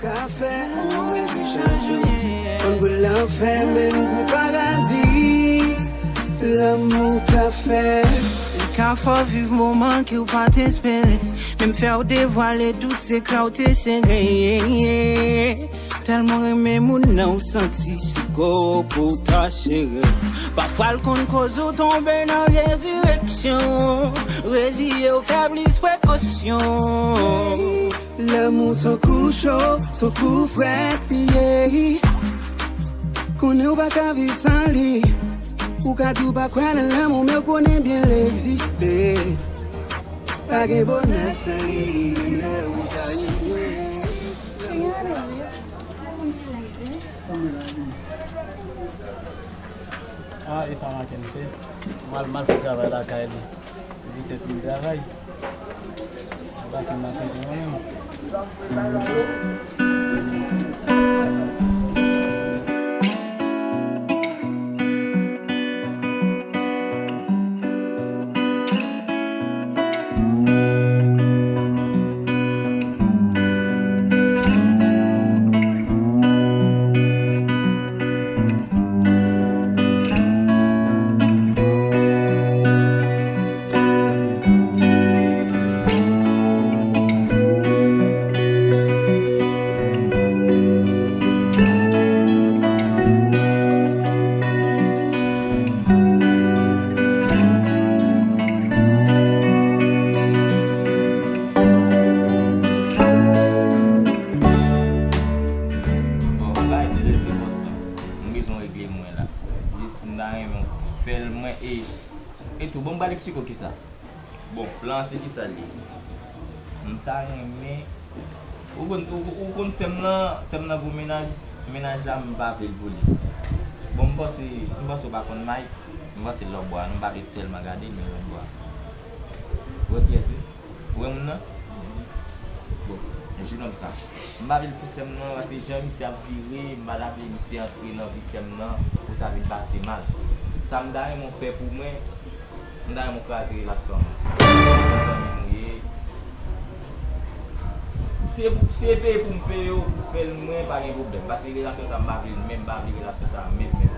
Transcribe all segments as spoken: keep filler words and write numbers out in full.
Ka fè yon rèv chanje. Konn pou lanfè, menm pou paradi. Lanmou ka fè. Li ka fè w viv moman ke w pa t espere. Menm fè w devwale tout sekrè w te sere. Tèlman renmen moun nan, w santi se kò w pou w ta sere. Pafwa l konn koz ou tonbe nan redireksyon. Reziye w, fè plis prekosyon. Lanmou s on kou cho, s on kou frèt li ye. Konnen w pa ka viv san li. Ou ka di w pa kwè nan lanmou, men w konnen byen l egziste. Pa gen bonè san li, menm lè ou ta rive. Ah, e sa maten m fè. M al, m al fè travay lakay li. Li tèt li travay. Li pase m nan tèt mwen menm. Bon, yon bagay trè enpòtan. M bezwen regle mwen la. Jis m ta renmen w fè l mwen e, e tou. Bon, m pral eksplike w kisa. Bon, plan an se kisa l ye. M ta renmen, ou konn, ou, ou konn sè m nan, sè m nan gwo mennaj, mennaj la m pa vle l pou li. Bon, m panse, m panse w pa konn Mike, m panse l lòtbò a, nou pa vle tèlman gade l, men lòtbò a. Ou wè kiyès wi? Ou wè moun nan? Bon, e jenòm sa. M pa vle l pou sè m nan, paske jan misye ap vire, m pa ta vle misye antre nan vi sè m nan, pou sa vin pase mal. Sa m ta renmen w fè pou mwen, m ta renmen w kraze relasyon an. Zanmi nou ye. Si e pou, si e peye pou m peye w, pou fè l mwen, pa gen pwoblèm. Paske relasyon sa, m pa vle l menm, m pa vle relasyon sa menm, menm, menm.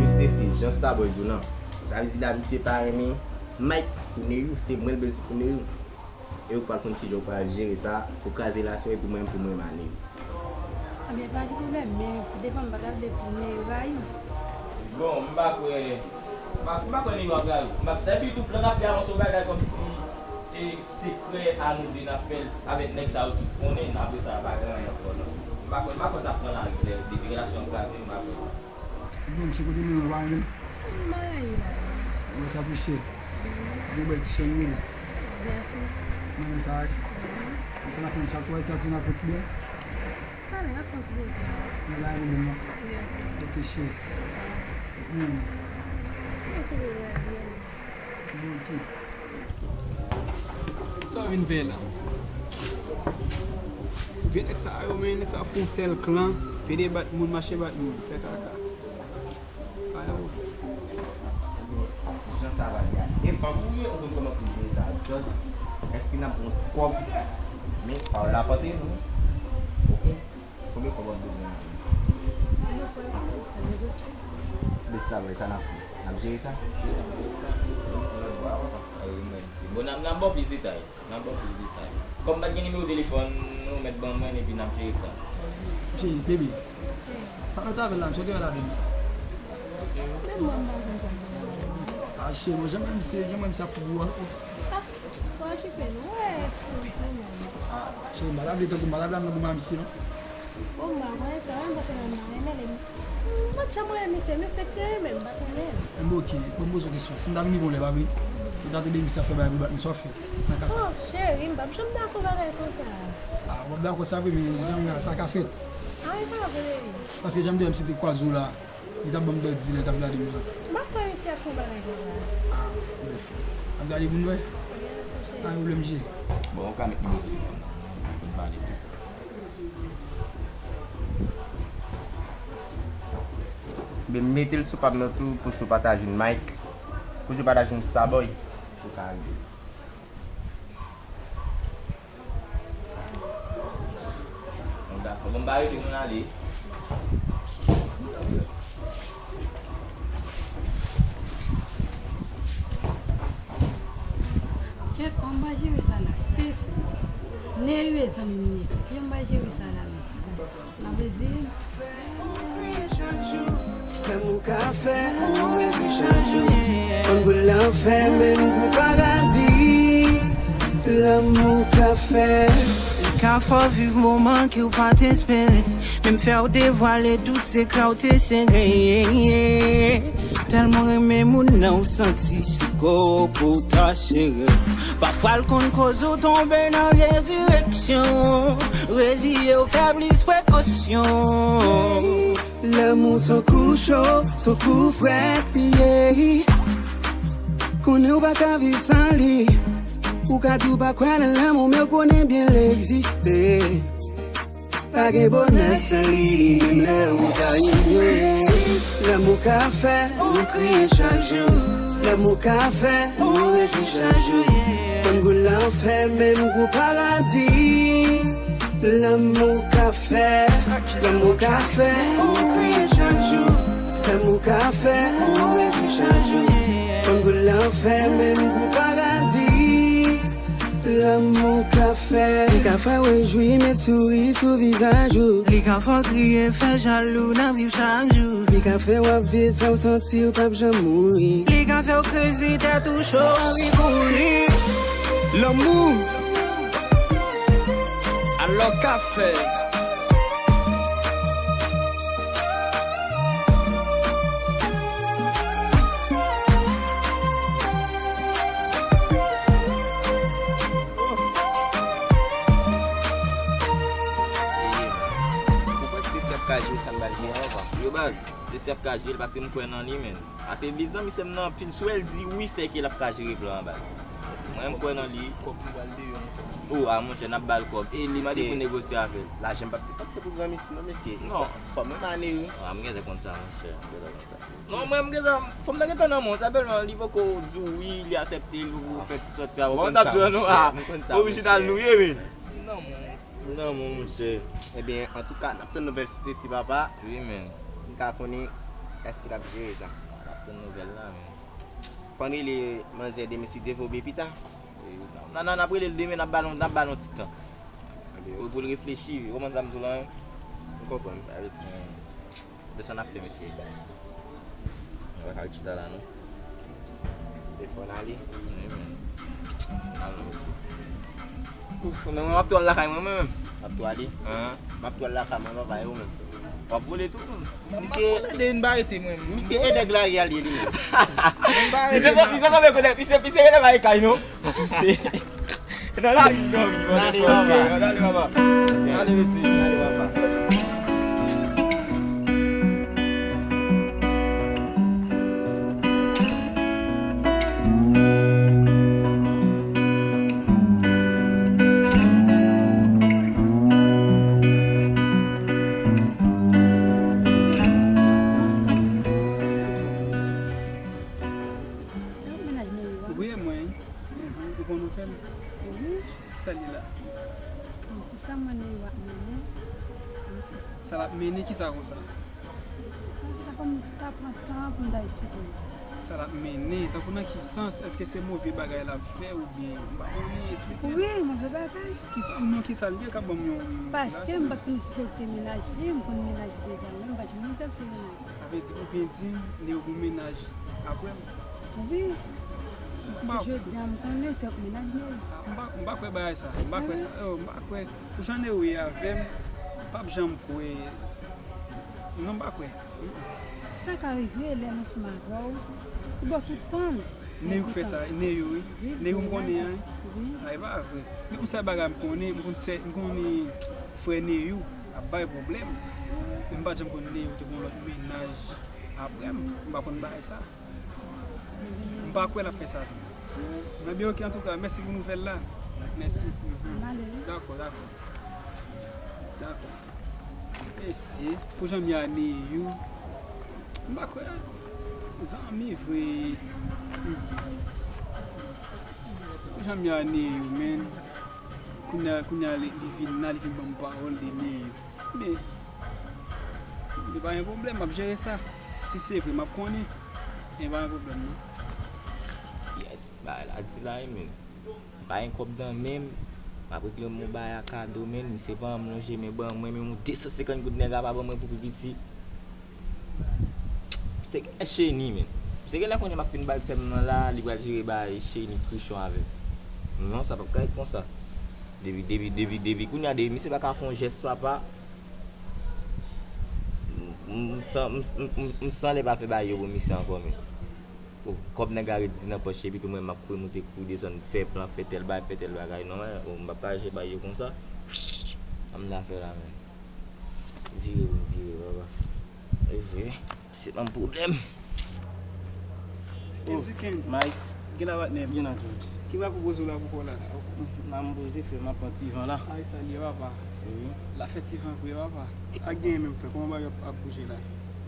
Miss Stacy, jan Starboy di w lan, sa vle di l abitye pa renmen Mike pou Neyou, se mwen l bezwen pou Neyou. E ou pral konn kijan ou pral jere sa, pou kraze relasyon epi mwen, pou mwen mane. Ebyen, pa gen pwoblèm, men devan m pa ta vle pou Neyou rayi w. Bon, m pa kwè, m pa, m pa kwè Neyou ap rayi w. M pa, sa epi tou plan n ap fè a, se yon bagay kòmsi, e, sekrè a nou de n ap fè l avèk nèg sa yo tout konnen, apre sa, pa gen anyen ankò non. M pa kwè, m pa kwè sa pran lari klè, depi relasyon an kraze, m pa kwè sa. Bon, misye kote nou, nou pa renmen? M pa rayi la. Ou wè sa pi chè. Ou bèl ti chèn wi la. Mèsi. Nan men sa wi. Mèsi, n a fè yon chat, ou wè chat, n a fè ti bèl. Talè, n a fè yon ti bèl. Nan la, nou menm nan. Yeah. Ok, chè. Hmm. Ok, yeah, yeah. Bon, ok. Sa w vin fè la? Vye nèg sa yo, men nèg sa fè yon sèl klan, pede bat moun, mache bat moun, fè kaka. Jan sa va ye a. E bank ou ye, ou konn kòman pou jere sa. Just, èske n ap gen yon ti kòb? Men, pa w la pòte nou. Ok? Konbyen kòb w ap bezwen la? Bes la, sa n ap fè? N ap jere sa? Bon, n ap, n ap ba w plis detay. N ap ba w plis detay. Kòm m pa t gen nimewo telefòn, ou mèt ban mwen epi n ap jere sa. Cheri, baby. Pa mèt avè l la, misye gen ladan li. Menm mwen, m pa konn sa. Ah, cheri, mwen, janm wè misye, janm wè misye ap fou pou ou a. Ah, pa okipe nou, wè, fou, fou, menm. Ah, cheri, m pa ta vle tankou, m pa ta vle al nan goumen a misye, non. Bon, m pa konnen sa, m pa konnen, m pa renmen li. M pa t janm renmen misye, misye ki renmen m, m pa t renmen l. Enben, oke, bon, m poze w kesyon. Si m ta vini pou lè, pa vre, ou ta tande misye ap fè bagay pou bat misye w ap fè nan ka sa? Oh, cheri, m p ap janm dakò bagay konsa. Ah, w ap dakò sa vre, men jan m wè a, sa ka fèt. Ah, e pa vre. Paske jan m te wè misye te kwaze w la, li t ap ban m dòt di lè l t ap gade m nan. M pa kwè misye ap fè yon bagay konsa. Ah, men, ap gade moun wè? Wi, ap gade. Ah, pwoblèm je. Bon, ou ka met nimewo telefòn nan pou n pale plis. Ben, mete l sou pa m nan tou, pou si w pa ta jwenn Mike. Pou si w pa ta jwenn Starboy, ou ka rive. Bon, dakò. Bon, m pa rete, moun ale. Kèt, kòman m pral jere sa la? Stacy. Neye, zanmi m ye. Kijan m pral jere sa la menm? N ap rezeye n. Lanmou ka fè ou rejwi chak jou. Konn boul lan fèmen pou paradi. Lanmou ka fè. Li ka fè w viv moman ke w pa t espere. Menm fè w devwale tout sekrè w te sere. Tèlman renmen moun nan, w santi sou kò w pou w ta sere. Pafwa l konn koz ou tonbe nan vye direksyon. Reziye w, fè plis prekosyon. Lanmou s on kou cho, s on kou frèt li ye. Konnen w pa ka viv san li. Ou ka di w pa kwè nan lanmou, men w konnen byen l egziste. Pa gen bonè san li, menm lè ou ta inyore. Lanmou ka fè ou kriye chak jou. Lanmou ka fè ou rejwi chak jou. Konn goul lan fèmen pou paradi. Lanmou ka fè, lanmou ka fè ou kriye chak jou. Lanmou ka fè ou rejwi chak jou. Konn goul lan fèmen pou paradi. Lanmou ka fè. Li ka fè w rejwi, met souri sou vizaj ou. Li ka fè w kriye, fè jalou nan viv chak jou. Li ka fè w ap viv, fè w santi w p ap janm mouri. Li ka fè w krezi, tèt ou cho, anvi kouri. Lanmou. Alò ka fè. Ou kwè Stacy ap ka jere sa m pral jere an, pa? Yo, baz, Stacy ap ka jere l paske m kwè nan li, men. Ase li zanmi sè m nan anpil, si w wè l di wi, sèke l ap ka jere plan an, baz. Mwen, m kwè nan li. Kòb nou ba l deyò, monchè. O, a, monchè, n ap ba l kòb. E li mande pou negosye avè l. Lajan m p ap depanse pou granmesi, non, mesye. Non. Kòb mwen mane, wi. A, m gentan konn sa, monchè. M gentan konn sa. Non, mwen, m gentan, fanm nan gentan nan men w, sa bèlman, li poko di w wi, li aksepte l, ou fè ti sòti avè w. Bon, tap di w, non, a, orijinal nou ye, men. Non, mwen. Non, mon monchè. Ebyen, antouka, n ap tann nouvèl Stacy, papa. Wi, men. M ka konnen èske l ap jere sa. N ap tann nouvèl la, men. Fò n rele manzè demen, si Dye vle, oubyen pita. Wi, nan, nan, n ap rele l demen, n ap ba l, n ap ba l yon ti tan. Pou, pou l reflechi, wi. Ou konprann sa m di w la, wi? M konprann. Sa vle di, men. Desann ap fè, mesye. Mwen pa ka ret chita la, non. Telefòn ale. Wi, men. Al, mesye. Ouf, men mwen m ap tou al lakay mwen, mwen menm. M ap tou ale. Hen. M ap tou al lakay mwen, papa, e ou menm? W ap vole tou, menm. Misye, misye e nèg lari a li ye, li menm. Misye sanble, misye sanble konnen, misye, misye genlè pa gen kay, non. Misye. Nan lari, nan lari, motherfucker. Nan lari, papa. Nan lari, mesye. Nan lari, papa. Wi, e mwen. Mhm. Ou konn ou fè m? Wi. Kisa l ye la? Bon, pou sa mwen menm w ap mennen. Sa l ap mennen kisa konsa? Sa fè m ta pran tan pou m ta eksplike w. Sa l ap mennen? Tankou nan ki sans? Èske se move bagay l ap fè oubyen m pa konnen, eksplike m. Wi, move bagay. Kisa, non, kisa l ye k ap ban m yon, yon esplikasyon? Paske m pa t konnen si se ou k te mennaj li, m konn mennaj li deja, men m pa t janm konnen se ou k te mennaj li. Sa vle di, ou byen di m, li yon bon mennaj apre m. Wi. M pa... Se jodi a m konnen se ou k mennaj li. M pa, m pa kwè bagay sa. M pa kwè sa. Yo, m pa kwè. Pou jan Neo ye avè m, P ap janm kwè. Non, m pa kwè. Sa ka rive lè l ansanm avè w, ou ba w tout tan l. Neyou k fè sa, Neyou wi. Neyou m konnen an. Ay pa vre. Depi sa bagay m konnen, m konn sè, m konnen frè Neyou ap bay pwoblèm. Men m pa t janm konn Neyou te gen yon lòt mennaj aprè m. M pa konn bagay sa. M pa kwè l ap fè sa tou. Mwen byen oke antouka, mèsi pou nouvèl la. Mèsi. Dakò, dakò. Dakò. Mesye, pou jan m ye a Neyou, m pa kwè zanmi vre. Pou jan m ye a Neyou, men, kounye a, kounye a li, li vin la, li vin ban m pawòl de Neyou. Men, li pa gen pwoblèm, m ap jere sa. Si se vre, m ap konnen. Men pa gen pwoblèm non. Bagay la di la wi men. M pa gen kòb nan men m. M ap regle m yon bagay a kado men. Misye pa janm lonje men ban mwen, menm yon de san senkant goud nèg la pa ban mwen pou pi piti. Misye genlè cheni men. Misye genlè konnen m ap fin ba l sè m nan la, li pral jere bagay cheni krichon avè m. Non, sa p ap ka ret konsa. Depi, depi, depi, depi kounye a, depi misye pa ka fè yon jès papa, m, m, m san, m, m, m, m san lè pa fè bagay yo pou misye ankò men. Oh, kòb nèg la ret di nan pòch epi tou mwen m ap kouri moute kouri desann fè plan fè tèl bagay fè tèl bagay non men oh, m p ap ka jere bagay yo konsa. Ann nan afè la men. Vire wi vire papa. E vre. Se nan pwoblèm. Tiken, Tiken. Mike. Gen la patnè m. Gen la tou. Ki bagay pou poze w la pou kò la? M ap poze frè m ap pran ti van la. Ay sa l ye papa. L ap fè ti van vre papa. Sa k genyen menm frè? Kòman bagay yo ap bouje la?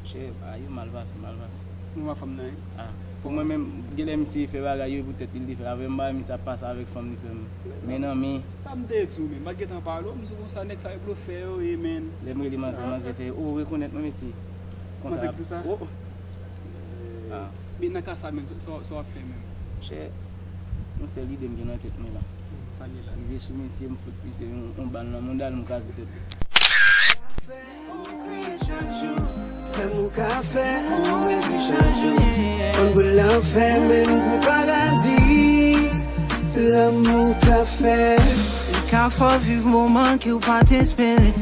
Chè, bagay yo mal pase, mal pase. Ou wè fanm nan wi. Ah. Pou mwen menm, genlè misye fè bagay yo pou tèt li l te fè avè m, m pa wè misye ap pase avèk fanm li frè m. Men nan men. Sa m te di w menm, m pa t gentan pale w, m di w konsa nèg sa yo blofè yo ye men. Lè m rele manzè, manzè fè, oh, ou rekonèt mwen mesye. Konsa. Manzè k di w sa? Oh. Ah. Men nan ka sa menm, sa w ap fè menm? Chè, yon sèl ide m gen nan tèt mwen la. Sa l ye la? Rive sou misye, m fout misye yon, yon bal nan mouda l, m kraze tèt li. Fè m ou ka fè ou epi chak jou. Konn pou lanfè menm pou paradi. Lanmou ka fè. Li ka fè w viv moman ke w pa t espere.